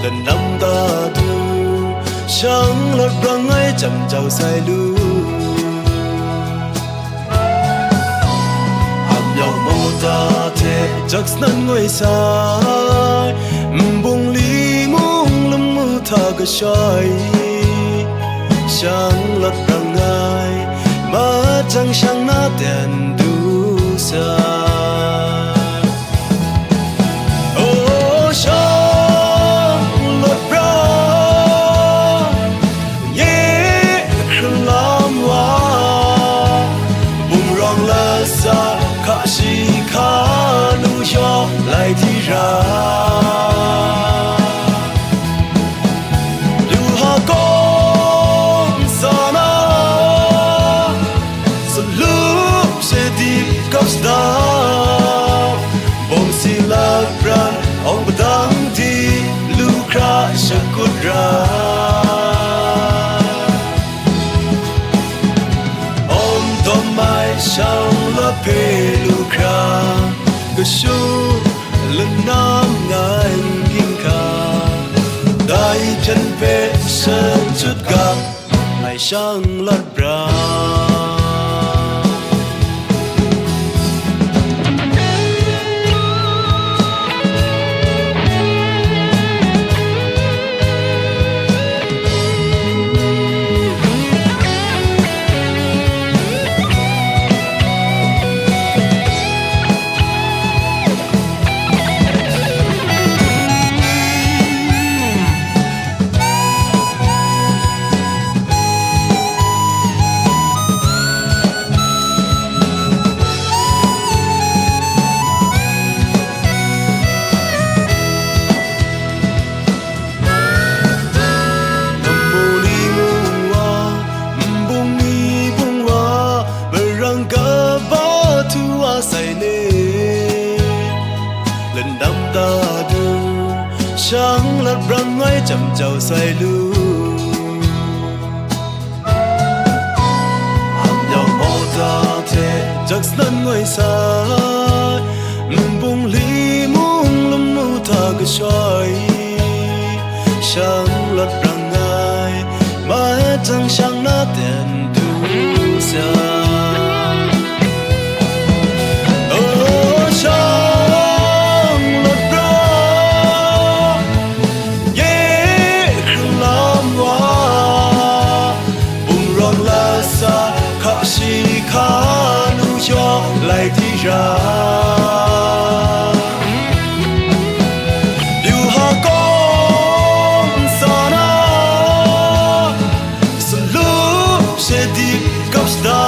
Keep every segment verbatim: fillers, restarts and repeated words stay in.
Lannam ta du, shang lat brang ai jam jau sai lu. Amyawng mawta hte jak sanan ngoi sai, nbung li mung lamu hta kashai, shang lat brang ai, majang shang na ten du sai. O shang lat brang, nye hkrun lam wa, bungrawng lasa hka shi hka nu yaw lai di ra. Lu ha kawng sa na, salup she dip kap sa da, bawng si lat pran awng padang di lu hkra shakut ra. Awng dawm ai shang lat hpe lu hkra, kashu lanam ngai n ging hka, dai hpyen hpe shan chyut ga, ngai shang lat bra. Nbung ni bung wa, marang kaba htu wa sai le, lannam ta du, shang lat brang ai jam jau sai lu. Amyawng mawta hte jak sanan ngoi sai, nbung li mung lamu hta kashai, shang lat brang ai, majang shang na ten du sai. O shang lat brang, nye hkrun lam wa, bungrawng lasa hka shi hka nu yaw lai di ra. Pyu ha kawng sa na, salup she dip kap sa da,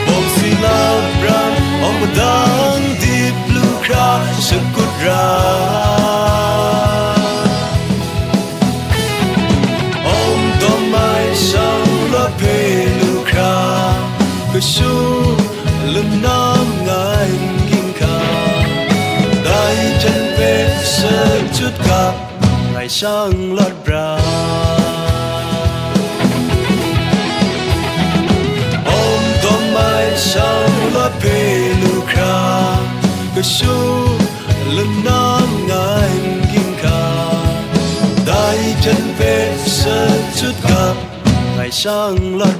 bawng si lat pran awng padang dip lu hkra shakut ra. Awng dawm ai shang lat hpe lu hkra, kashu lanam ngai n ging hka, dai hpyen hpe shan chyut ga, ngai shang lat bra. Awng dawm ai shang lat hpe lu hkra, kashu lanam ngai n ging hka, dai hpyen hpe shan chyut ga, ngai shang lat